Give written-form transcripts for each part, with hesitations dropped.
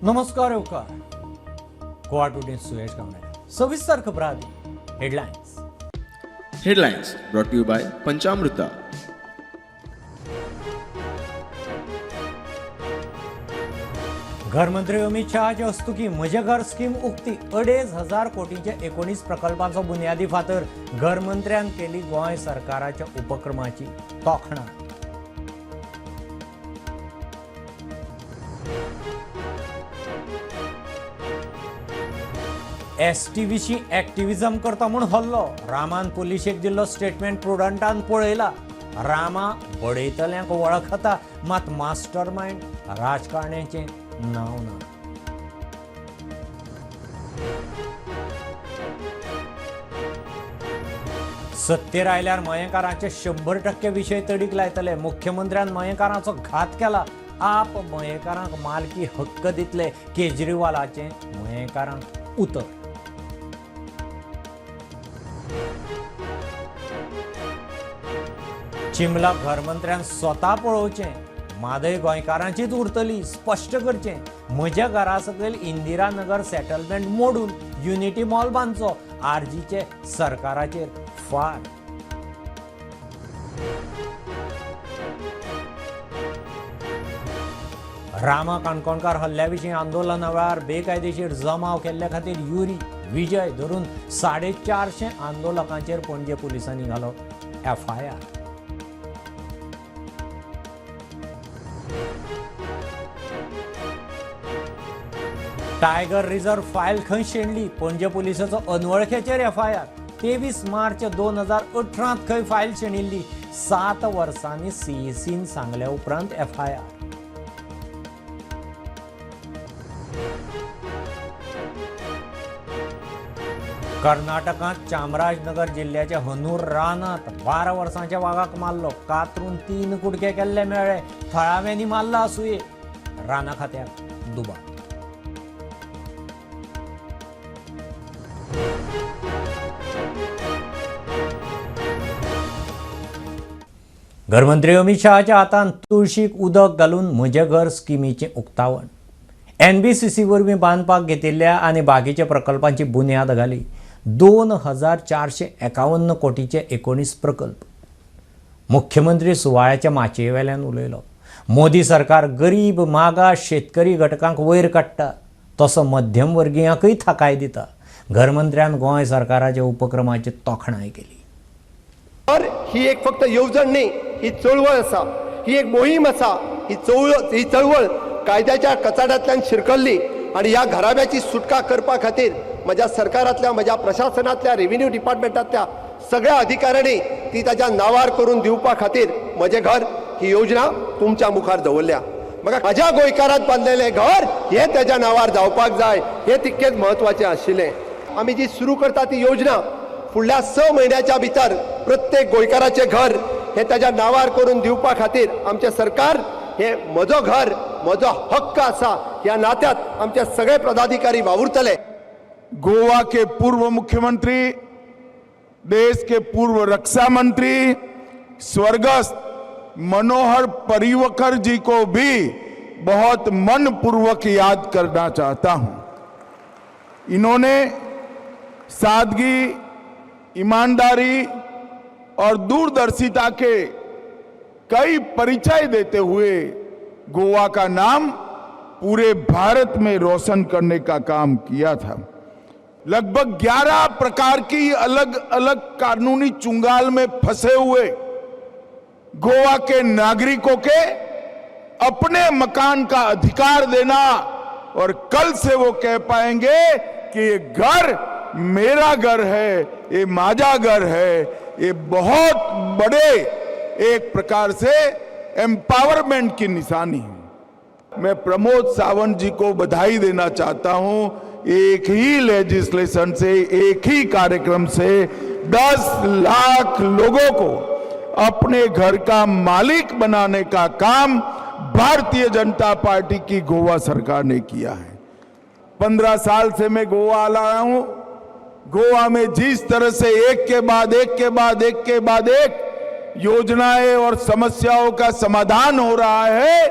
नमस्कार येवकार. गोवा टुडे सुयश गांवण्याकर. सविस्तर खबरां आदी headlines. Headlines brought to you by Panchamruta. घरमंत्री Amit शहाचे हस्तुकी म्हजें घर स्कीम उक्ती. 2,500 कोटींच्या 19 प्रकल्पांचो बुन्यादी फातर. घरमंत्र्यान केली गोंय सरकाराच्या उपक्रमाची तोखणाय. एसटी विशीं एक्टिविजम करता म्हूण हल्लो. रामान पुलिशेक दिल्लो स्टेटमेंट प्रुडंटान पळयला. रामा बडयतल्यांक वळखता, मात मास्टर मायंड राजकारण्याचें नांव ना. सत्तेर आयल्यार मयेकारांचे 100% विशय तडीक लायतले. मुख्यमंत्र्यान मयेकारांचो घात केला. आप मयेकारांक मालकी हक्क दितले. केजरीवालाचें मयेकारांक उतर. चिमला घरमंत्र्यान स्वता पळोवचें, म्हादय गोंयकारांचीच उरतली. स्पश्ट करचें, म्हज्या घरा सकयल इंदिरा नगर सेटलमेंट मोडून युनिटी मॉल बांदचो. आरजीचे सरकाराचेर फार. रामा काणकोणकार हल्ल्या विशीं आंदोलना वेळार बेकायदेशीर जमाव केल्ल्या खातीर युरी विजय धरून 450 आंदोलकांचेर पणजे पुलिसांनी घालो एफआयआर. टायगर रिझर्व फायल खंय शेणली? पणजे पुलिसाचो अनवळख्याचेर एफआयआर. 23 मार्च 2018 खंय फायल शेणिल्ली. 7 वर्सांनी सीईसीन सांगल्या उपरांत एफआयआर. कर्नाटकांत चामराजनगर जिल्ल्याच्या हनूर रानांत 12 वर्सांच्या वागाक मारलो. कातरून 3 कुडके केल्ले मेळ्ळे. थळाव्यांनी मारला आसुये. राना खात्याक दुबाव. घरमंत्री अमित शहाच्या हातान तुळशीक उदक घालून म्हजें घर स्किमीचें उक्तावण. एनबीसीसी वरवीं बांदपाक घेतिल्ल्या आनी बाकीच्या प्रकल्पांची बुन्याद घाली. 2,451 कोटीचे 19 प्रकल्प. मुख्यमंत्री सुवाळ्याच्या माचये वेल्यान उलयलो. मोदी सरकार गरीब, मागास, शेतकरी घटकांक वयर काडटा, तसो मध्यम वर्गियांकय थाकाय दिता. घरमंत्र्यान गोंय सरकाराच्या उपक्रमाची तोखणाय केली. ही एक फक्त येवजण न्ही, ही चळवळ आसा, ही एक मोहीम आसा. ही चळवळ कायद्याच्या कचाट्यांतल्यान शिरकल्ली आनी ह्या घराब्याची सुटका करपा खातीर म्हज्या सरकारांतल्या, म्हज्या प्रशासनांतल्या, रेव्हेन्यू डिपार्टमेंटांतल्या सगळ्या अधिकाऱ्यांनी ती ताज्या नांवार करून दिवपा खातीर म्हजें घर ही योजना तुमच्या मुखार दवरल्या. म्हाका म्हज्या गोंयकारान बांदलेलें घर हें ताज्या नांवार जावपाक जाय, हें तितकेंच म्हत्वाचें आशिल्लें. आमी जी सुरू करता ती योजना फुडल्या 6 म्हयन्याच्या भितर प्रत्येक गोंयकाराचें घर हे ताज्या नांवार करून दिवपा खातीर आमचें सरकार हे म्हजो घर म्हजो हक्क आसा ह्या नात्यात आमचे सगळे पदाधिकारी वावुरतले. गोवा के पूर्व मुख्यमंत्री, देश के पूर्व रक्षा मंत्री स्वर्गस्थ मनोहर पर्रिकर जी को भी बहुत मन पूर्वक याद करना चाहता हूं. इन्होंने सादगी, ईमानदारी और दूरदर्शिता के कई परिचय देते हुए गोवा का नाम पूरे भारत में रोशन करने का काम किया था. लगभग 11 प्रकार की अलग अलग कानूनी चुंगाल में फंसे हुए गोवा के नागरिकों के अपने मकान का अधिकार देना और कल से वो कह पाएंगे कि ये घर मेरा घर है, ये माझा घर है. ये बहुत बड़े एक प्रकार से एम्पावरमेंट की निशानी है. मैं प्रमोद सावंत जी को बधाई देना चाहता हूं. एक ही लेजिस्लेशन से, एक ही कार्यक्रम से 10 लाख लोगों को अपने घर का मालिक बनाने का काम भारतीय जनता पार्टी की गोवा सरकार ने किया है. 15 साल से मैं गोवा आ रहा हूं. गोवा में जिस तरह से एक के बाद एक के बाद एक के बाद एक योजनाएं और समस्याओं का समाधान हो रहा है,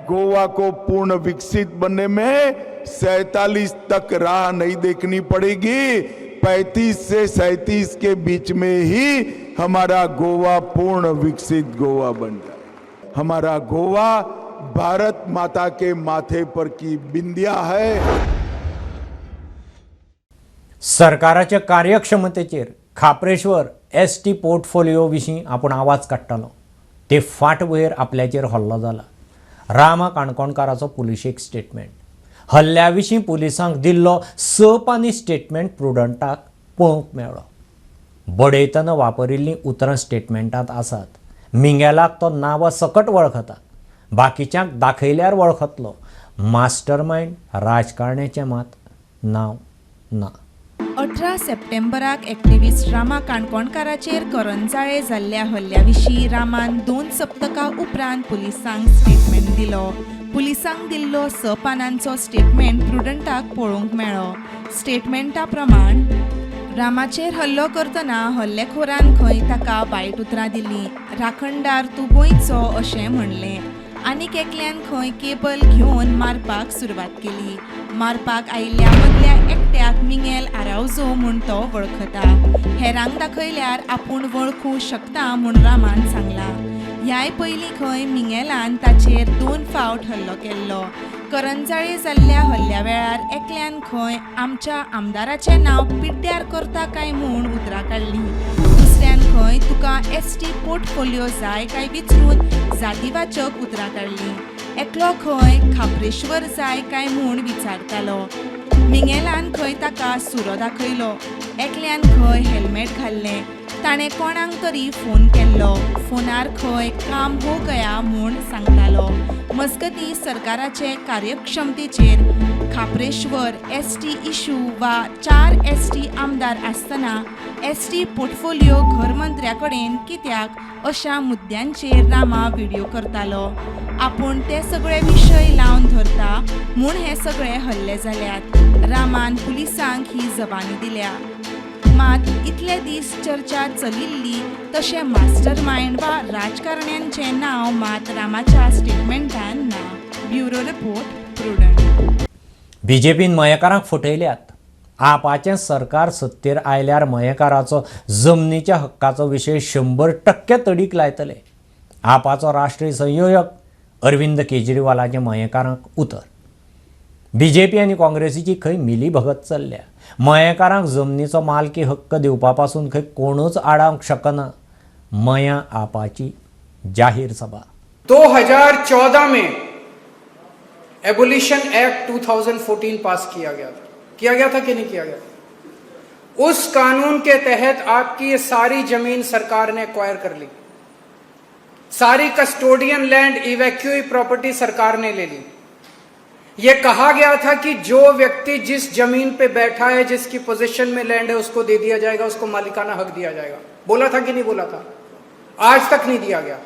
गोवा को पूर्ण विकसित बनने में 47 तक राह नहीं देखनी पड़ेगी। 35 से 37 के बीच में ही हमारा गोवा पूर्ण विकसित गोवा बन जाए। हमारा गोवा भारत माता के माथे पर की बिंदिया है। सरकाराच्या कार्यक्षमतेचेर खाप्रेश्वर एस टी पोर्टफोलियो विशीं आपूण आवाज काडटालो ते फाटभुंयेर आपल्याचेर हल्लो जाला। रामा काणकोणकाराचो पुलिशेक स्टेटमेंट। हल्ल्या विशीं पुलिसांक दिल्लो 6 पानी स्टेटमेंट प्रुडंटाक पळोवंक मेळ्ळो। बडयतना वापरिल्लीं उतरां स्टेटमेंटांत आसात। मिंगेलाक तो नांवा सकट वळखता, बाकीच्यांक दाखयल्यार वळखतलो। मास्टरमायंड राजकारण्याचें मात नांव ना। 18 सप्टेंबराक एक्टिविस्ट रामा काणकोणकाराचेर करंजाळे जाल्ल्या हल्ल्या विशीं रामान 2 सप्तकां उपरांत पुलिसांक स्टेटमेंट दिलो। पुलिसांक दिल्लो 6 पानांचो स्टेटमेंट प्रुडंटाक पळोवंक मेळ्ळो। स्टेटमेंटा प्रमाण रामाचेर हल्लो करतना हल्लेखोरान खंय ताका वायट उतरां दिलीं, राखणदार तूं गोंयचो अशें म्हणलें। आनीक एकल्यान खंय केबल घेवन मारपाक सुरवात केली। मारपाक आयिल्ल्या मदल्या एकट्याक मिंगेल आरावजो म्हूण तो वळखता, हेरांक दाखयल्यार आपूण वळखूं शकता म्हूण रामान सांगलां। ह्याय पयलीं खंय मिंगेलान ताचेर 2 फावट हल्लो केल्लो। करंजाळे जाल्ल्या हल्ल्या वेळार एकल्यान खंय आमच्या आमदाराचें नांव पिड्ड्यार करता काय म्हूण उतरां काडलीं। दुसऱ्यान खंय तुका एस टी पोर्टफोलियो जाय काय विचरून जातीवाचक उतरां काडलीं। एकलो खंय खाप्रेश्वर जाय काय म्हूण विचारतालो। मिंगेलान खंय ताका सुरो दाखयलो। एकल्यान खंय हेल्मेट घाल्लें। ताणें कोणाक तरी फोन केल्लो। फोनार खंय काम हो गया म्हूण सांगतालो। मजगतीं सरकाराचे कार्यक्षमतेचेर खाप्रेश्वर एस टी इशू वा 4 एस टी आमदार आसतना एस टी पोर्टफोलियो घरमंत्र्या कडेन कित्याक अशा मुद्द्यांचेर रामा व्हिडियो करतालो। आपूण ते सगळे विशय लावन धरता म्हूण हे सगळे हल्ले जाल्यात। रामान पुलिसांक ही जबानी दिल्या। मात इतले दीस चर्चा चलिल्ली तशें मास्टर मायंड वा राजकारण्यांचें नांव मात रामाच्या स्टेटमेंटान ना। Bureau report, Prudent. बीजेपीन मयेकारांक फटयल्यात। आपाचें सरकार सत्तेर आयल्यार मयेकाराचो जमनीच्या हक्काचो विशय 100% तडीक लायतले। आपाचो राष्ट्रीय संयोजक अरविंद केजरीवालाचें मयेकारांक उतर। बीजेपी आनी काँग्रेसीची खंय मिलीभगत चल्ल्या। मयेकारांक जमनीचो मालकी हक्क दिवपा पासून खंय कोणूच आडावंक शकना। मया आपाची जाहीर सभा। 2014 में एबोलिशन एक्ट 2014 पास किया गया था। किया गया था कि नहीं किया गया? उस कानून के तहत आपकी ये सारी जमीन सरकार ने एक्वायर कर ली। सारी कस्टोडियन लैंड, इवैक्यूई प्रॉपर्टी सरकार ने ले ली। यह कहा गया था कि जो व्यक्ति जिस जमीन पे बैठा है, जिसकी पोजीशन में लैंड है, उसको दे दिया जाएगा, उसको मालिकाना हक दिया जाएगा। बोला था कि नहीं बोला था? आज तक नहीं दिया गया।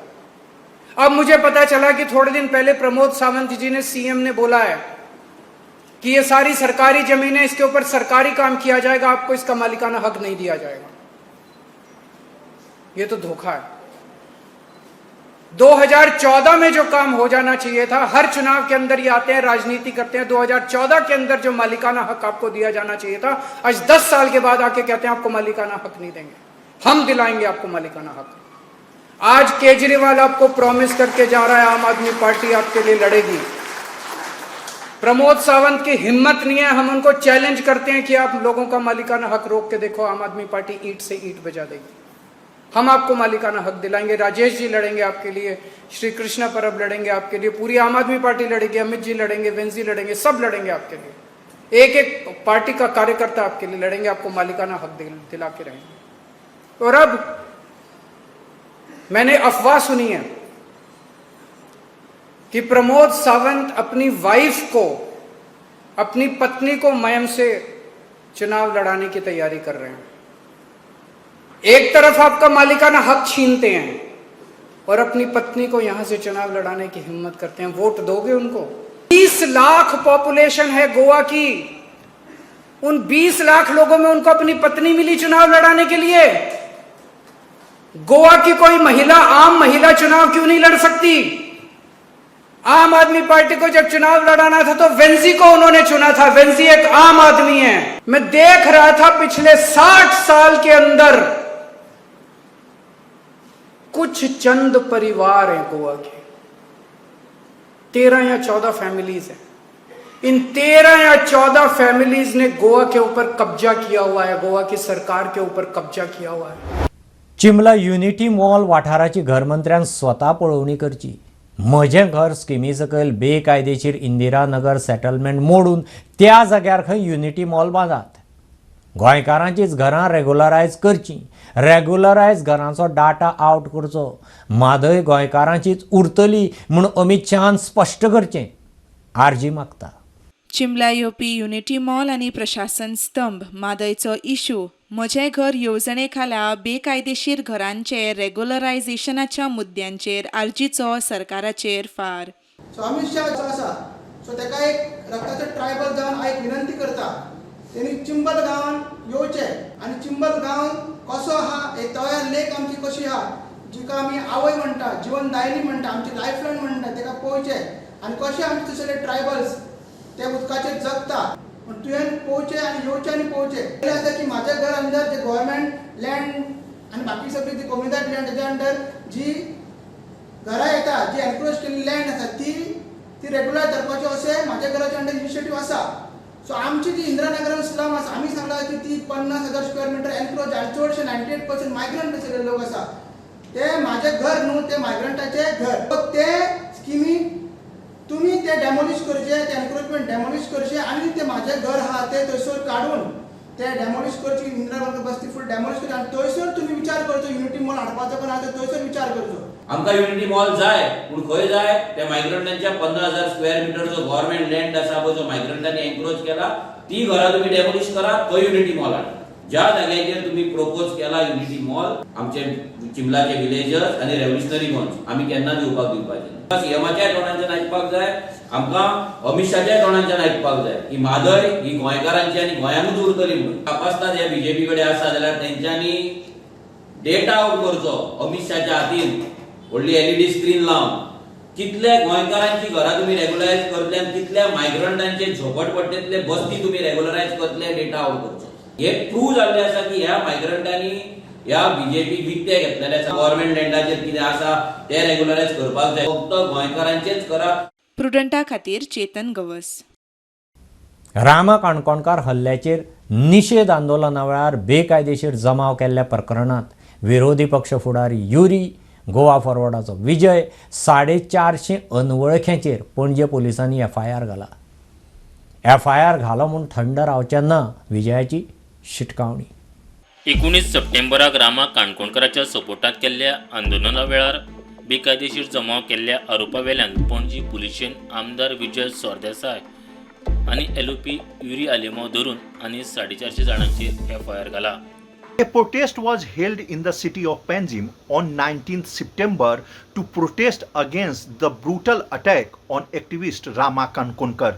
अब मुझे पता चला कि थोड़े दिन पहले प्रमोद सावंत जी ने, सीएम ने बोला है कि ये सारी सरकारी जमीन है, इसके ऊपर सरकारी काम किया जाएगा, आपको इसका मालिकाना हक नहीं दिया जाएगा। ये तो धोखा है। 2014 में जो काम हो जाना चाहिए था, हर चुनाव के अंदर ये आते हैं, राजनीति करते हैं। 2014 के अंदर जो मालिकाना हक आपको दिया जाना चाहिए था, आज 10 साल के बाद आके कहते हैं आपको मालिकाना हक नहीं देंगे, हम दिलाएंगे आपको मालिकाना हक। आज केजरीवाल आपको प्रॉमिस करके जा रहा है, आम आदमी पार्टी आपके लिए लड़ेगी। प्रमोद सावंत की हिम्मत नहीं है, हम उनको चैलेंज करते हैं कि आप लोगों का मालिकाना हक रोक के देखो, आम आदमी पार्टी ईंट से ईंट बजा देगी। हम आपको मालिकाना हक दिलाएंगे। राजेश जी लड़ेंगे आपके लिए, श्री कृष्णा परब लड़ेंगे आपके लिए, पूरी आम आदमी पार्टी लड़ेगी, अमित जी लड़ेंगे, वेंजी लड़ेंगे, सब लड़ेंगे आपके लिए। एक एक पार्टी का कार्यकर्ता आपके लिए लड़ेंगे, आपको मालिकाना हक दिला के रहेंगे। और अब मैंने अफवाह सुनी है कि प्रमोद सावंत अपनी वाइफ को, अपनी पत्नी को मयम से चुनाव लड़ाने की तैयारी कर रहे हैं। एक तरफ आपका मालिकाना हक छीनते हैं और अपनी पत्नी को यहां से चुनाव लड़ाने की हिम्मत करते हैं। वोट दोगे उनको? 20 लाख पॉपुलेशन है गोवा की, उन 20 लाख लोगों में उनको अपनी पत्नी मिली चुनाव लड़ाने के लिए। गोवा की कोई महिला, आम महिला चुनाव क्यों नहीं लड़ सकती? आम आदमी पार्टी को जब चुनाव लड़ाना था तो वेंजी को उन्होंने चुना था। वेंजी एक आम आदमी है। मैं देख रहा था पिछले 60 साल के अंदर कुछ चंद परिवार हैं गोवा के, 13 या 14 फैमिलीज हैं। इन 13 या 14 फैमिलीज ने गोवा के ऊपर कब्जा किया हुआ है, गोवा की सरकार के ऊपर कब्जा किया हुआ है। चिंबला युनिटी मॉल वाठाराची घरमंत्र्यान स्वता पळोवणी करची। म्हजें घर स्किमी सकयल बेकायदेशीर इंदिरा नगर सेटलमेंट मोडून त्या जाग्यार खंय युनिटी मॉल बांदात। गोंयकारांचीच घरां रेगुलरायज करचीं। रेगुलरायज घरांचो डाटा आवट करचो। म्हादय गोंयकारांचीच उरतली म्हूण अमीत शहान स्पश्ट करचें, आरजी मागता। चिंबला येवपी युनिटी मॉल आनी प्रशासन स्तंभ म्हादयचो इशू म्हजें घर येवजणे खाला बेकायदेशीर घरांचे रेगुलरायझेशनाच्या मुद्द्यांचेर आरजीचो सरकाराचेर फार। सो अमित शाह जो आसा, सो ताका एक रक्ताचो ट्रायबल जावन एक विनंती करता, तेणी चिंबल गांवान येवचें आनी चिंबल गांवान कसो आहा, हे तोयार लेक आमची कशी आहा, जिका आमी आवय म्हणटा, जिवन दायनी म्हणटा, आमची लायफलायन म्हणटा, ताका पळोवचें आनी कशें आमचे थंयसरले ट्रायबल्स ते उदकाचेर जगता पूण तुवें पळोवचें आनी येवचें आनी पळोवचें। आसा की म्हाज्या घर अंडर जे गव्हर्मेंट लँड आनी बाकी सगळी जी कोमुनिदाद लँड तेज्या अंडर जी घरां येता, जी एनक्रोच केल्ली लँड आसा ती ती रेगुलर करपाची अशें म्हाज्या घराच्या अंडर इनिशिएटीव आसा। सो आमची जी इंदिरानगरान स्लम आसा, आमी सांगला की ती 50,000 स्क्वेअर मिटर एनक्रोच आनी चडशे 98% मायग्रंट आशिल्ले लोक आसा, ते म्हाजें घर न्हू, ते मायग्रंटाचें घर। सो ते स्किमी तुमी ते डेमोलिश करचे, ते एनक्रोचमेंट डेमोलिश करचे आनी ते म्हाजें घर आहा ते थंयसर काडून ते डेमोलिश करची, इंदिरानगर बस्ती फूल डेमोलिश करची आनी थंयसर तुमी विचार करचो युनिटी मॉल हाडपाचो पण आहा थंयसर विचार करचो। आमकां युनिटी मॉल जाय, पूण खंय जाय? त्या मायग्रंटांच्या 15,000 स्क्वेअर मिटर जो गव्हर्मेंट लँड आसा पळय, जो मायग्रंटांनी एन्क्रोच केला, ती घरां तुमी डेमोलिश करा, थंय युनिटी मॉल हाडा। ज्या जाग्याचेर तुमी प्रपोज केला युनिटी मॉल, आमचे चिंबलाचे विलेजर्स आनी रेव्होल्युशनरी गोंयस आमी केन्ना दिवपाक दिवपाचे ना। सीएमाच्याय तोंडांच्यान आयकपाक जाय, आमकां अमित शाहच्याय तोंडांच्यान आयकपाक जाय की म्हादय ही गोंयकारांची आनी गोंयांकूच उरतली म्हणून। कापास्ताद हे बीजेपी कडेन आसा जाल्यार तेंच्यांनी डेटा आवट करचो अमित शाहच्या हातीन, व्हडली एलईडी स्क्रीन लावन कितल्या गोंयकारांची घरां तुमी रेगुलरायज करतले आनी कितल्या मायग्रंटांचे झोपडपट्टेंतले बस्ती तुमी रेगुलरायज करतले, डेटा आवट करचो। हे प्रूव जाल्लें आसा की ह्या मायग्रंटांनी ह्या बीजेपी विकते घेतलेले आसा। गव्हर्मेंट लँडाचेर कितें आसा ते रेगुलरायज करपाक जाय, फक्त गोंयकारांचेच करा। प्रुडंटा खातीर चेतन गवस। रामा काणकोणकार हल्ल्याचेर निशेध आंदोलना वेळार बेकायदेशीर जमाव केल्ल्या प्रकरणांत विरोधी पक्ष फुडारी युरी, गोवा फॉरवर्डाचो विजय 450 अनवळख्यांचेर पणजे पोलिसांनी एफआयआर घाला। एफआयआर घालो म्हूण थंड रावचें ना, विजयाची शिटकावणी। 19 सप्टेंबराक रामा काणकोणकाराच्या सपोर्टांत केल्ल्या आंदोलना वेळार बेकायदेशीर जमाव केल्ल्या आरोपा वेल्यान पणजी पुलिशेन आमदार विजय सरदेसाय आनी एलओपी युरी आलेमाव धरून आनी 450 जाणांचेर एफआयआर घाला। A protest was held in the city of Panjim on 19th September to protest against the brutal attack on activist Rama Kankonkar.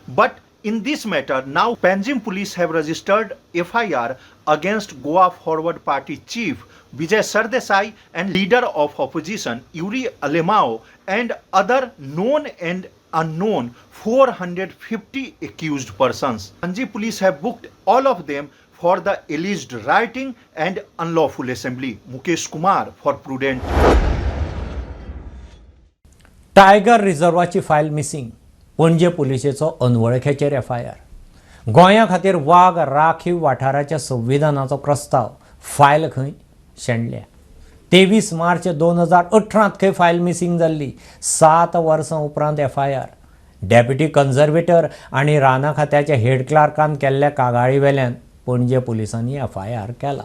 But in this matter, now Panjim police have registered FIR against Goa Forward Party chief Vijay Sardesai and leader of opposition Yuri Alemao and other known and unknown 450 accused persons. Panjim police have booked all of them for the alleged rioting and unlawful assembly. Mukesh Kumar for Prudent. Tiger रिझर्वाची file missing, Panaji पुलिशेचो अनवळख्याचेर FIR. गोंया खातीर वाग राखीव वाठाराच्या संविधानाचो प्रस्ताव, file खंय शेणल्या। 23 मार्च 2018 खंय फायल मिसिंग जाल्ली, 7 वर्सां उपरांत एफआयआर। डेप्युटी कन्झर्वेटर आनी रानां खात्याच्या हेड क्लार्कान केल्ल्या कागाळी वेल्यान पणजे पुलिसांनी एफआयआर केला।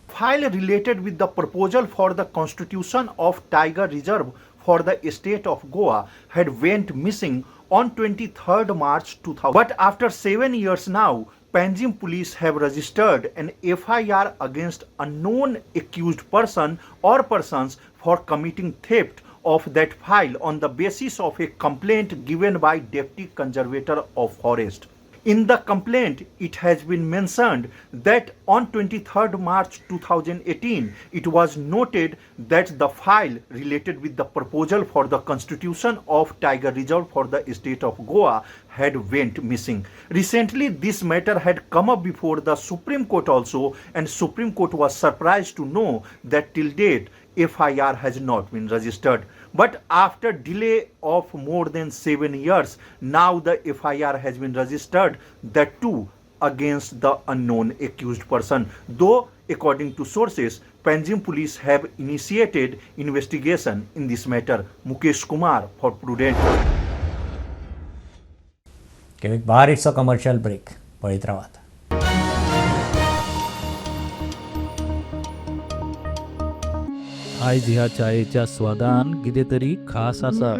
File related with the proposal for the constitution of Tiger Reserve for the state of Goa had went missing on 23rd March 2000. But after 7 years now, Panjim police have registered an FIR against unknown accused person or persons for committing theft of that file on the basis of a complaint given by Deputy Conservator of Forest. In the complaint, it has been mentioned that on 23rd March 2018, it was noted that the file related with the proposal for the constitution of Tiger Reserve for the state of Goa had went missing. Recently, this matter had come up before the Supreme Court also, and Supreme Court was surprised to know that till date FIR has not been registered. But after delay of more than 7 years, now the FIR has been registered, that too against the unknown accused person. Though, according to sources, Panjim police have initiated investigation in this matter. Mukesh Kumar for Prudent. एक बारीकसो commercial break पळयत रावात. आयज ह्या चायेच्या स्वादान कितें तरी खास आसा.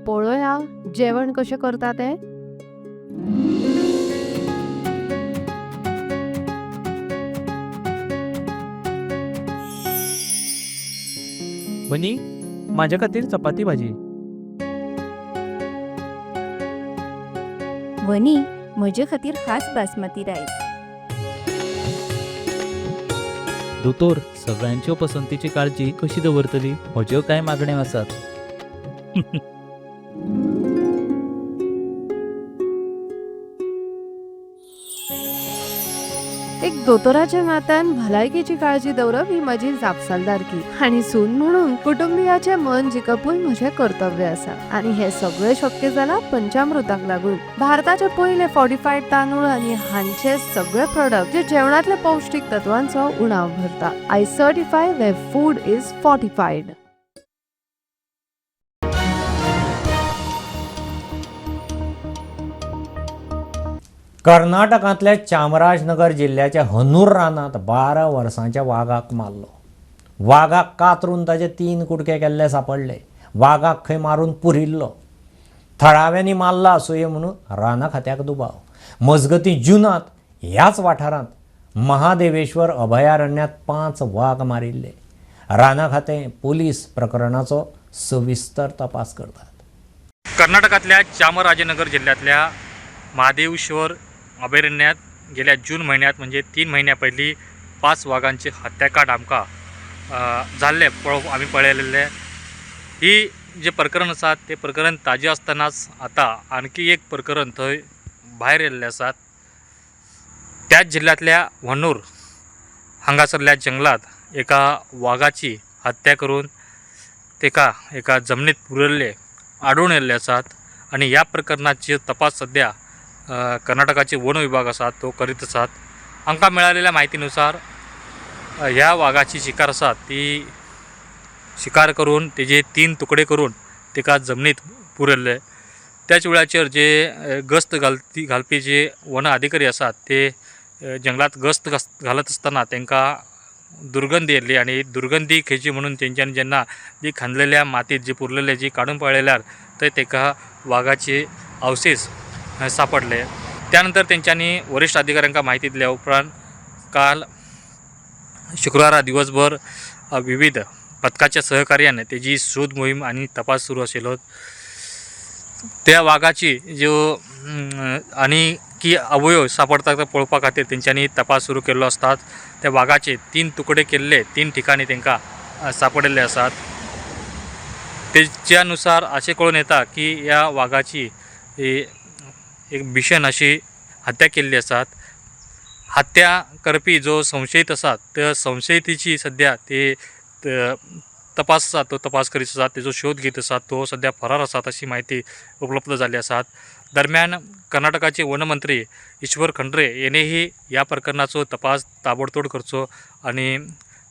पळोवया जेवण कशें करता तें. वनी, म्हाज्या खातीर चपाती भाजी. वनी, म्हजे खातीर खास बासमती रायस. दोतोर, सगळ्यांच्यो पसंतीची काळजी कशी दवरतली? म्हज्यो कांय मागण्यो आसात. एक दोतोराच्या नात्यान भलायकेची काळजी दवरप ही म्हजी जापसालदारकी आनी सून म्हणून कुटुंबियाचें मन जिखपूय म्हजें कर्तव्य आसा आनी हें सगळें शक्य जालां पंचामृताक लागून. भारताचे पयले फॉर्टिफायड तांदूळ आनी हांचे सगळे प्रोडक्ट जे जेवणांतल्या पौश्टीक तत्वांचो उणाव भरता. I certify where food is fortified. कर्नाटकांतल्या चामराजनगर जिल्ल्याच्या हनूर रानांत 12 वर्सांच्या वागाक मारलो. वागाक कातरून ताचे 3 कुडके केल्ले सांपडले. वागाक खंय मारून पुरिल्लो. थळाव्यांनी मारला आसुये म्हणून राना खात्याक दुबाव. मजगतीं जुनांत ह्याच वाठारांत महादेवेश्वर अभयारण्यांत 5 वाग मारिल्ले. राना खातें पोलीस प्रकरणाचो सविस्तर तपास करतात. कर्नाटकांतल्या चामराजनगर जिल्ह्यांतल्या महादेवेश्वर अभयारण्यात गेल्या जून म्हयन्यांत म्हणजे 3 म्हयन्या पयलीं 5 वागांची हत्याकांड आमकां जाल्लें आमी पळयलेलें. ही जे प्रकरण आसा तें प्रकरण ताजें आसतनाच आतां आणखी एक प्रकरण थंय भायर येयल्लें आसा. त्याच जिल्ल्यांतल्या व्हन्नूर हांगासरल्या जंगलात एका वागाची हत्या करून तेका एका जमनीत पुरयल्ले आडून येयल्ले आसात आनी ह्या प्रकरणाची तपास सद्या कर्नाटकाचे वन विभाग आसा तो करीत आसात. आमकां मेळिल्ल्या म्हायतीनुसार ह्या वागाची शिकार आसा ती शिकार करून तेजे 3 तुकडे करून ताका जमनीत पुरयल्ले. त्याच वेळाचेर जे गस्त घालपी जे वन अधिकारी आसात ते जंगलात गस्त घालत आसतना तांकां दुर्गंधी येयल्ली आनी दुर्गंधी खंयची म्हणून तेंच्यांनी जेन्ना जी खांदलेल्या मातीत जी पुरलेले जी काडून पळयल्यार थंय ताका वागाचे अवशेश सापडले. त्यानंतर तेंच्यांनी वरिश्ठ अधिकाऱ्यांका म्हायती दिल्या उपरांत काल शुक्रारा दिवसभर विविध पथकाच्या सहकार्याने तेजी शोध मोहीम आनी तपास सुरू आशिल्लो. त्या वागाची ज्यो आनी की अवयव सापडटा ते पळोवपा खातीर तेंच्यांनी तपास सुरू केल्लो आसतात. त्या वागाचे 3 तुकडे केल्ले 3 ठिकाणी तांकां सापडिल्ले आसात. तेच्या नुसार अशें कळून येता की ह्या वागाची एक भीषण अशी हत्या केल्ली आसात. हत्या करपी जो संशयीत आसा त्या संशयितीची सद्या ते तपास आसा तो तपास करीत आसात, तेजो शोध घेत आसात, तो सद्या फरार आसात अशी म्हायती उपलब्ध जाल्ली आसात. दरम्यान कर्नाटकाचे वनमंत्री ईश्वर खंड्रे यांनीही ह्या प्रकरणाचो तपास ताबडतोड करचो आनी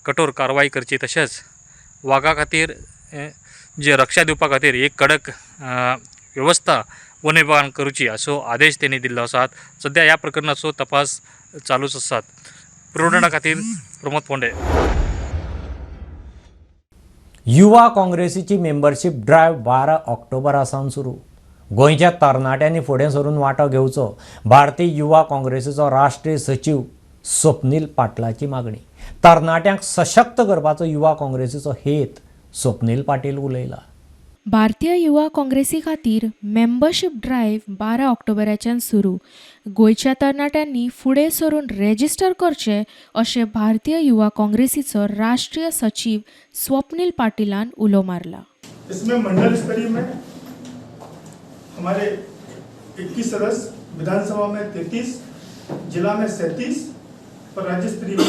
कठोर कारवाय करची, तशेंच वागा खातीर जे रक्षा दिवपा खातीर एक कडक वेवस्था वन विभागान करची असो आदेश त्यांनी दिल्लो आसात. सद्या ह्या प्रकरणाचो तपास चालूच आसात. प्रुडंटा खातीर प्रमोद फोंडे. युवा काँग्रेसीची मेंबरशीप ड्रायव्ह 12 ऑक्टोबरा सावन सुरू. गोंयच्या तरणाट्यांनी फुडें सरून वांटो घेवचो, भारतीय युवा काँग्रेसीचो राष्ट्रीय सचीव स्वप्नील पाटलाची मागणी. तरणाट्यांक सशक्त करपाचो युवा काँग्रेसीचो हेत स्वप्नील पाटील उलयला. भारतीय युवा काँग्रेसी खातीर मेंबरशीप ड्रायव्ह 12 ऑक्टोबराच्यान सुरू. गोंयच्या तरणाट्यांनी फुडें सरून रेजिस्टर करचें अशें भारतीय युवा काँग्रेसीचो राष्ट्रीय सचीव स्वप्नील पाटिलान उलो मारला. इसमें मंडल स्तरीय में हमारे 21 सदस्य, विधानसभा में 33, जिला में 37 और राज्य स्तरीय में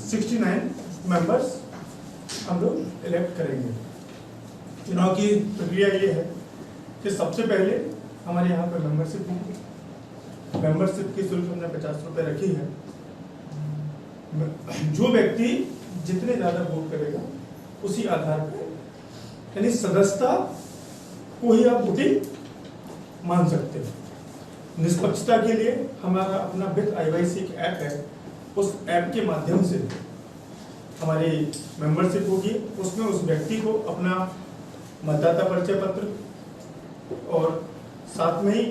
69 मेंबर्स हम लोग इलेक्ट करेंगे। चुनाव की प्रक्रिया ये है कि सबसे पहले हमारे यहाँ पर मेंबरशिप होगी। मेंबरशिप की शुल्क हमने 50 रुपये रखी है। जो व्यक्ति जितने ज़्यादा वोट करेगा उसी आधार पर, यानी सदस्यता को ही आप वोटिंग मान सकते हो। निष्पक्षता के लिए हमारा अपना विथ IYC एक ऐप है, उस ऐप के माध्यम से हमारी मेंबरशिप होगी। उसमें उस व्यक्ति को अपना मतदाता परिचय पत्र और साथ में ही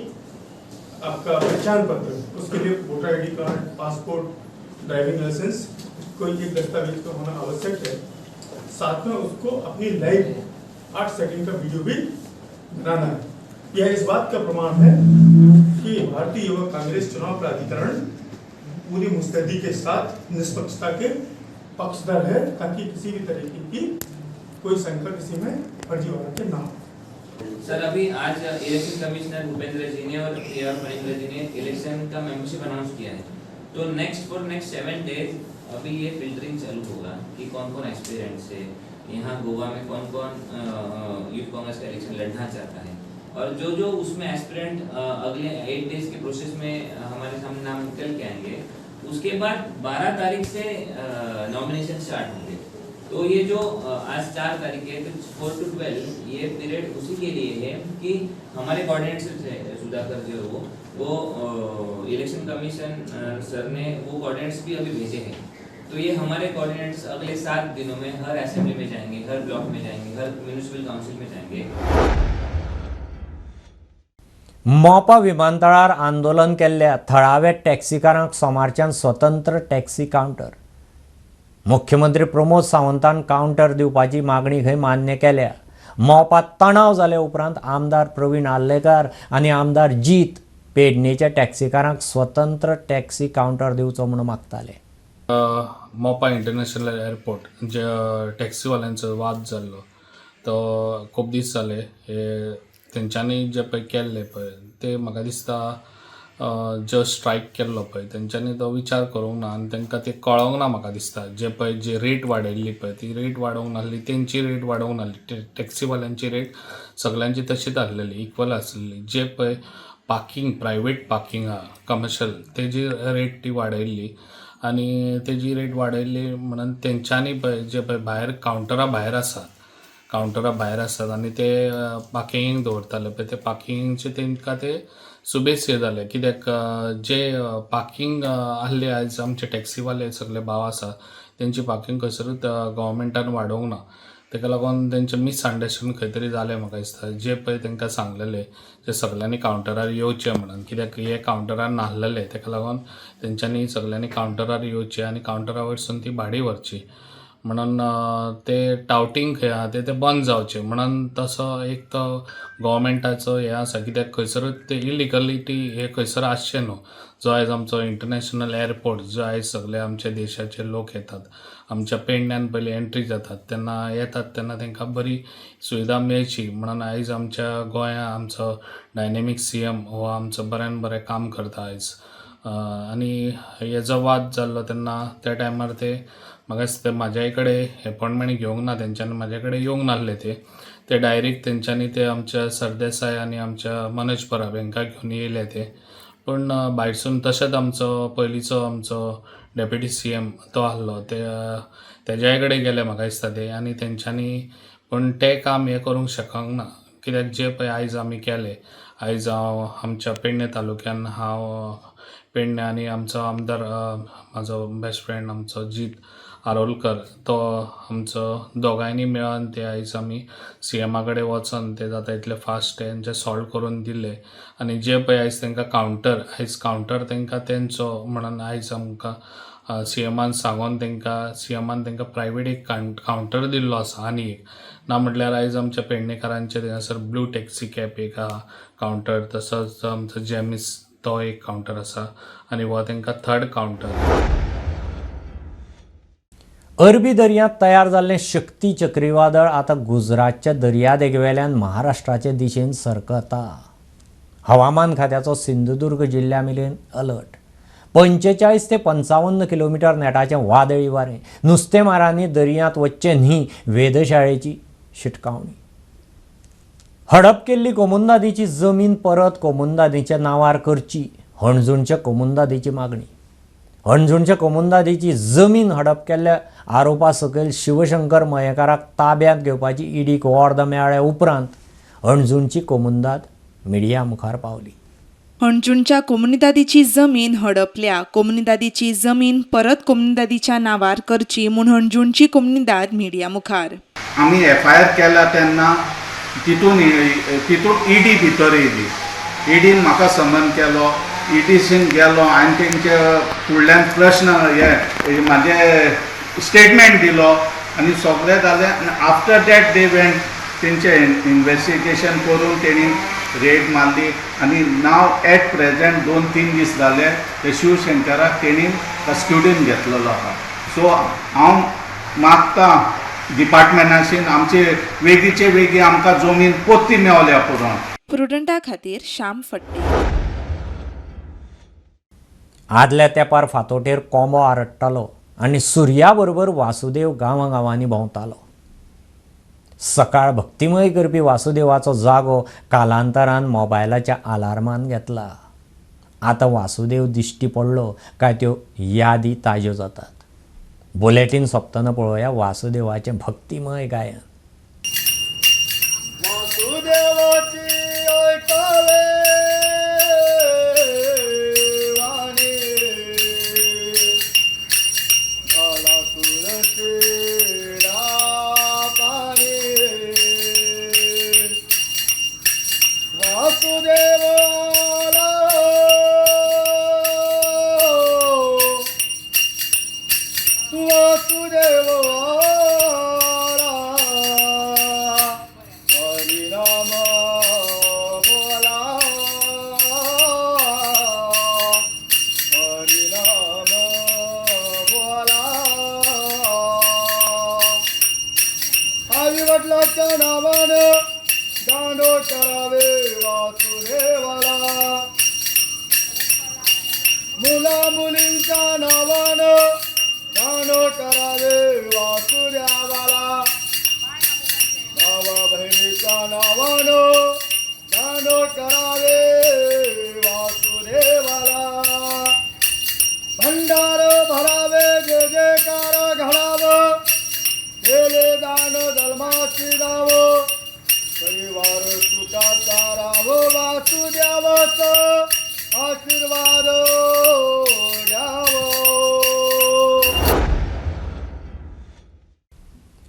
आपका पहचान पत्र, उसके लिए voter ID card, passport, driving licence, कोई एक दस्तावेज का होना आवश्यक है। साथ में उसको अपनी लाइव 8 सेकंड का वीडियो भी बनाना है। यह इस बात का प्रमाण है कि भारतीय युवा कांग्रेस चुनाव प्राधिकरण पूरी मुस्तैदी के साथ निष्पक्षता के पक्षधर है, ताकि किसी भी तरीके की कोई शंका किसी में फर्जीवाड़ा के ना हो। सर, अभी आज इलेक्शन कमिश्नर भूपेंद्र जी ने और ए आर महेंद्र जी ने इलेक्शन का मेंबरशिप अनाउंस किया है। तो नेक्स्ट 7 डेज अभी ये फिल्टरिंग चालू होगा कि कौन कौन एस्पिरेंट्स है यहाँ गोवा में, कौन कौन यूथ कांग्रेस का इलेक्शन लड़ना चाहता है, और जो जो उसमें एस्पिरेंट अगले 8 डेज के प्रोसेस में हमारे सामने नाम निकल के आएंगे, उसके बाद 12 तारीख से नॉमिनेशन स्टार्ट होंगे। तो ये जो आज 4 तारीख है, तो 4 to 12 ये पीरियड उसी के लिए है कि हमारे कोऑर्डिनेटर्स है सुधाकर जी, वो इलेक्शन कमीशन सर ने वो कोऑर्डिनेट्स भी अभी भेजे हैं। तो ये हमारे कोऑर्डिनेट्स अगले 7 दिनों में हर असेंबली में जाएंगे, हर ब्लॉक में जाएंगे, हर म्यूनिसिपल काउंसिल में जाएंगे। मोपा विमानतळार आंदोलन केल्ल्या थळाव्या टॅक्सीकारांक सोमारच्यान स्वतंत्र टॅक्सी कावंटर. मुख्यमंत्री प्रमोद सावंतान कावंटर दिवपाची मागणी खंय मान्य केल्या. मोपा तणाव जाल्या उपरांत आमदार प्रवीण आर्लेकार आनी आमदार जीत पेडणेच्या टॅक्सीकारांक स्वतंत्र टॅक्सी कावंटर दिवचो म्हणून मागताले. मोपा इंटरनॅशनल एअरपोर्ट जे टॅक्सीवाल्यांचो वाद जाल्लो तो खूब दीस जाले, हे तेंच्यांनी जे पळय केल्लें पळय ते म्हाका दिसता जो स्ट्रायक केल्लो पळय तेंच्यांनी तो विचार करूंक ना आनी तांकां तें कळोंक ना. म्हाका दिसता जे पळय जी रेट वाडयल्ली पळय ती रेट वाडोवंक नासली, तेंची रेट वाडोवंक नासली, टॅक्सीवाल्यांची रेट सगल्यांची तशीच आसलेली, इक्वल आसलेली. जे पळय पार्कींग, प्रायवेट पार्कींग आहा कमर्शियल, तेजी रेट ती वाडयल्ली आनी तेजी रेट वाडयल्ली म्हणून तेंच्यांनी पळय जे पळय भायर कावंटरा भायर आसात, कावंटरा भायर आसात आनी ते पार्किंगेक दवरताले पळय ते पार्किंगचे तेंकां ते सुबेज जाले. कित्याक जे पार्कींग आहले आयज आमचे टॅक्सीवाले सगळे भाव आसा तेंची पार्कींग खंयसरूच गव्हर्मेंटान वाडोवंक ना, तेका लागून तेंचें मिसअंडरस्टँड खंय तरी जालें म्हाका दिसता. जे पळय तेंकां सांगलेलें जे सगल्यांनी कावंटरार येवचें म्हणून, कित्याक हे कावंटरार नासलेले तेका लागून तेंच्यांनी सगल्यांनी कावंटरार येवचें आनी कावंटरा वयरसून ती भाडी व्हरची म्हणून ते टावटींग खंय आहा तें बंद जावचें म्हणून तसो एक तो गव्हर्मेंटाचो हें आसा. कित्याक खंयसरूच ते इलिगलिटी हे खंयसर आसचें न्हू. जो आयज आमचो इंटरनॅशनल एअरपोर्ट, जो आयज सगळे आमच्या देशाचे लोक येतात, आमच्या पेडण्यान पयलीं एंट्री जातात तेन्ना येतात तेन्ना तांकां बरी सुविधा मेळची म्हणून आयज आमच्या गोंया आमचो डायनेमीक CM हो आमचो बऱ्यान बरें काम करता आयज. आनी हेजो वाद जाल्लो तेन्ना त्या टायमार ते म्हाका दिसता म्हाज्या कडेन एपॉयंटमेंट घेवंक ना, तेंच्यांनी म्हाजे कडेन येवंक नासले, ते डायरेक्ट तेंच्यांनी ते आमच्या सरदेसाय आनी आमच्या मनोज परब हांकां घेवन येयले ते. पूण भायरसून तशेंच आमचो पयलींचो आमचो डेप्युटी CM तो आहलो, ते तेज्याय कडेन गेले म्हाका दिसता ते, आनी तेंच्यांनी पूण तें काम हें करूंक शकंक ना. कित्याक जे पळय आयज आमी केलें, आयज हांव आमच्या पेडणे तालुक्यान हांव पेडणे आनी आमचो आमदार म्हाजो बेस्ट फ्रेंड आमचो जीत आरोलकर तो आमचो दोगांयनी मेळोन ते आयज आमी CMA कडेन वचोन ते जाता इतले फास्ट तेंचे सॉल्व करून दिले. आनी जे पळय आयज तांकां कावंटर, आयज कावंटर तांकां तेंचो म्हणून आयज आमकां सी एमान सांगोन तांकां सी एमान तांकां प्रायवेट एक कावंटर दिल्लो आसा. आनी एक ना म्हटल्यार आयज आमच्या पेडणेकारांचे थंयसर ब्लू टॅक्सी कॅब एक आहा कावंटर, तसोच आमचो जेमीस तो एक कावंटर आसा आनी हो तांकां थर्ड कावंटर. अरबी दर्यांत तयार जाल्लें शक्ती चक्रीवादळ आतां गुजरातच्या दर्यादेगेवेल्यान महाराष्ट्राचे दिशेन सरकता. हवामान खात्याचो सिंधुदुर्ग जिल्ल्या मेरेन अलर्ट. 45 ते 55 किलोमिटर नेटाचें वादळी वारें, नुस्तेमारांनी दर्यांत वचचें न्ही वेधशाळेची शिटकावणी. हडप केल्ली कोमुंदादीची जमीन परत कोमुंदादीच्या नांवार करची, हणजूणच्या कोमुंदादीची मागणी. हणजूणच्या कोमुंदादीची जमीन हडप केल्ल्या आरोपा सकयल शिवशंकर मयेकाराक ताब्यांत घेवपाची ईडीक ऑर्द मेळ्ळ्या उपरांत हणजूणची कोमुंदाद मिडिया मुखार पावली. हणजूणच्या कोमुनिदादीची जमीन हडपल्या. कोमुनिदादीची जमीन परत कोमुनिदादीच्या नांवार करची म्हूण हणजूणची कोमुनिदाद मिडिया मुखार. आमी एफआयआर केला तेन्ना तितून ईडी भितर येयली. ईडीन म्हाका समन केलो. ईडीसीन गेलो हांवें तेंचे फुडल्यान प्रश्न हे म्हाजे स्टेटमेंट दिलो आनी सगळें जालें. आनी आफ्टर that they went तेंचे इन्वेस्टिगेशन करून तेणी रेड मारली आनी नाव एट प्रेजेंट 2-3 दीस जाले ते शिवशंकराक तेणी कस्टडीन घेतलेलो आहा. सो हांव मागता डिपार्टमेंटाशीन आमचे वेगीचे वेगी आमकां जमीन पोत्ती मेवल्या पुरो. प्रुडंटा खातीर श्याम फट्टे. आदल्या तेंपार फातोटेर कोंबो आरडटालो आनी सुर्या बरोबर वासुदेव गांवागांवांनी भोंवतालो. सकाळ भक्तिमय करपी वासुदेवाचो जागो कालांतरान मोबायलाच्या आलार्मान घेतला. आतां वासुदेव दिश्टी पडलो काय त्यो यादी ताज्यो जातात. बुलेटीन सोंपतना पळोवया वासुदेवाचें भक्तिमय गायन.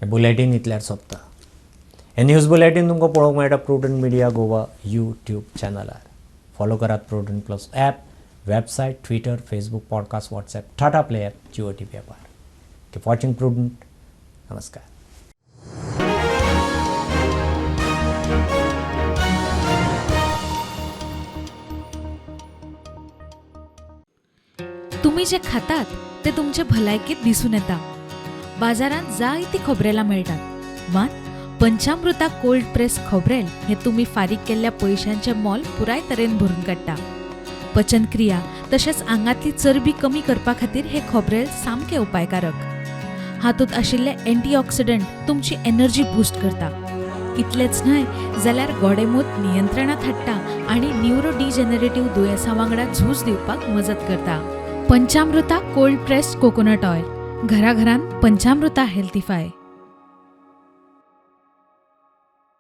बुलेटीन इतल्यार सोंपता. हे न्यूज बुलेटीन तुमकां पळोवंक मेळटा प्रुडंट मिडिया गोवा यूट्यूब चॅनलार. फॉलो करात Prudent plus app, website, Twitter, Facebook, podcast, WhatsApp, Tata Play app, Jio TV ॲपार. Keep watching prudent. नमस्कार. तुम्ही जे खातात ते तुमचे भलायकेत दिसून येता. बाजारांत जायती खोबरेलां मेळटात, मात पंचामृता कोल्ड प्रेस खोबरेल हे तुमी फारीक केल्ल्या पयशांचें मोल पुराय तरेन भरून काडटा. पचनक्रिया तशेंच आंगांतली चरबी कमी करपा खातीर हे खोबरेल सामकें उपायकारक. हातूंत आशिल्ले एंटीऑक्सिडंट तुमची एनर्जी बूस्ट करता. इतलेंच न्हय जाल्यार गोडेंमूत नियंत्रणांत हाडटा आनी न्युरो डिजनरेटिव्ह दुयेंसां वांगडा झूज दिवपाक मजत करता. Panchamrita cold pressed coconut oil, घराघरांत पंचामृता हेल्थीफाय.